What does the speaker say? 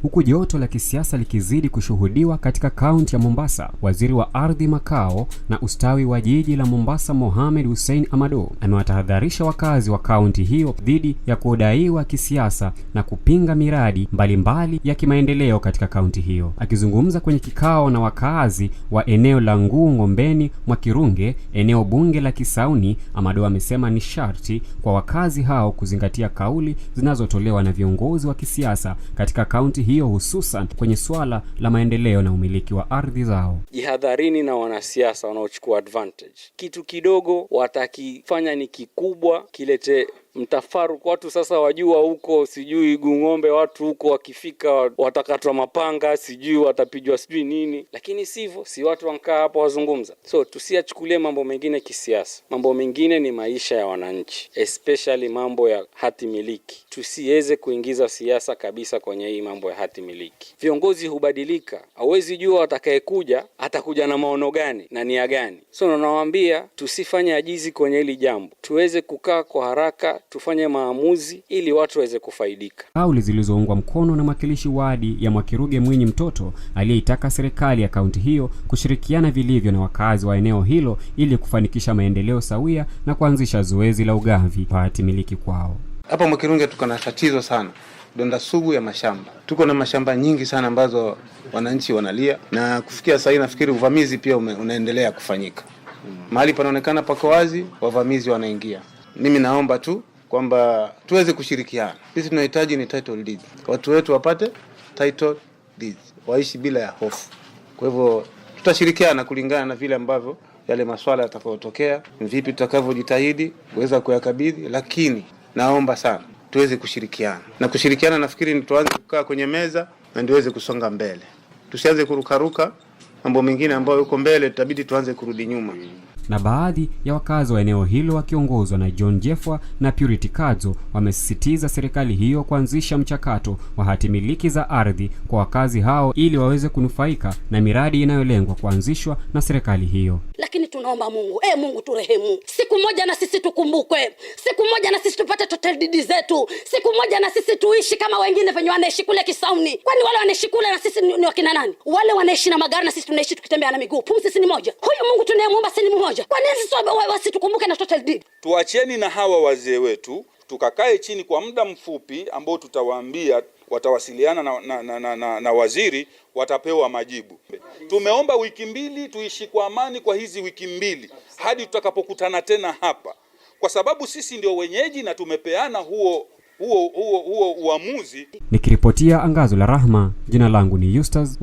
Huku joto la kisiasa likizidi kushuhudiwa katika kaunti ya Mombasa, waziri wa ardhi, makao na ustawi wa jiji la Mombasa, Mohamed Hussein Amado, amewatahadharisha wakazi wa kaunti hiyo dhidi ya kudaiwa kisiasa na kupinga miradi mbalimbali mbali ya kimaendeleo katika kaunti hiyo. Akizungumza kwenye kikao na wakazi wa eneo la Nguu Ng'ombeni Mwakirunge, eneo bunge la Kisauni, Amado amesema ni sharti kwa wakazi hao kuzingatia kauli zinazotolewa na viongozi wa kisiasa katika kaunti hiyo, hususan kwenye swala la maendeleo na umiliki wa ardhi zao. Jihadharini na wanasiasa wanaochukua advantage. Kitu kidogo watakifanya ni kikubwa, kilete mtafaruku. Watu sasa wajua huko sijui Gung'ombe, watu huko wakifika watakatwa mapanga, sijui watapigwa sijui nini, lakini sivyo, si watu wankaa hapo wazungumza. So tusiachukulie mambo mengine kisiasa, mambo mengine ni maisha ya wananchi, especially mambo ya hati miliki. Tusiweze kuingiza siasa kabisa kwenye hii mambo ya hati miliki. Viongozi hubadilika, hauwezi jua atakayekuja atakuja na maono gani na nia gani. So nawaambia tusifanye ajizi kwenye hili jambo, tuweze kukaa kwa haraka tufanye maamuzi ili watu waweze kufaidika. Kauli zilizoungwa mkono na mwakilishi wadi ya Mwakiruge Mwinyi Mtoto aliyeitaka serikali ya kaunti hiyo kushirikiana vilivyo na wakazi wa eneo hilo ili kufanikisha maendeleo sawia na kuanzisha zoezi la ugavi wa hati miliki kwao. Hapa Mwakirunge tuko na tatizo sana, donda sugu ya mashamba. Tuko na mashamba nyingi sana ambazo wananchi wanalia, na kufikia sasa nafikiri uvamizi pia unaendelea kufanyika. Mahali panaonekana pako wazi, wavamizi wanaingia. Mimi naomba tu kwamba tuweze kushirikiana. Sisi tunahitaji ni title deeds, watu wetu wapate title deeds, waishi bila ya hofu. Kwa hivyo tutashirikiana kulingana na vile ambavyo yale maswala yatakayotokea, vipi tutakavyojitahidi kuweza kuyakabidhi, lakini naomba sana tuweze kushirikiana na kushirikiana, nafikiri ni tuanze kukaa kwenye meza na ndiweze kusonga mbele, tusianze kurukaruka mambo mengine ambayo yuko mbele, tutabidi tuanze kurudi nyuma. Na baadhi ya wakazi wa eneo hilo wakiongozwa na John Jeffwa na Purity Kadzo wamesisitiza serikali hiyo kuanzisha mchakato wa hati miliki za ardhi kwa wakazi hao ili waweze kunufaika na miradi inayolengwa kuanzishwa na serikali hiyo. Lakini tunaomba Mungu, Mungu turehemu, siku moja na sisi tukumbukwe, siku moja na sisi tupate title deed zetu, siku moja na sisi tuishi kama wengine venye wanaishi kule Kisauni. Kwani wale wanaishi kule na sisi ni wakina nani? Wale wanaishi na magari na sisi tunaishi tukitembea na miguu. Pumzi si ni moja? Huyu Mungu tunayemuomba si ni mmoja? Kwa nini sisi wasitukumbuke na title deed? Tuacheni na hawa wazee wetu, tukakae chini kwa muda mfupi ambao tutawaambia, watawasiliana na waziri, watapewa majibu. Tumeomba wiki mbili, tuishi kwa amani kwa hizi wiki mbili hadi tutakapokutana tena hapa, kwa sababu sisi ndio wenyeji na tumepeana huo uamuzi. Nikiripotia Angazo la Rahma, jina langu ni Justus.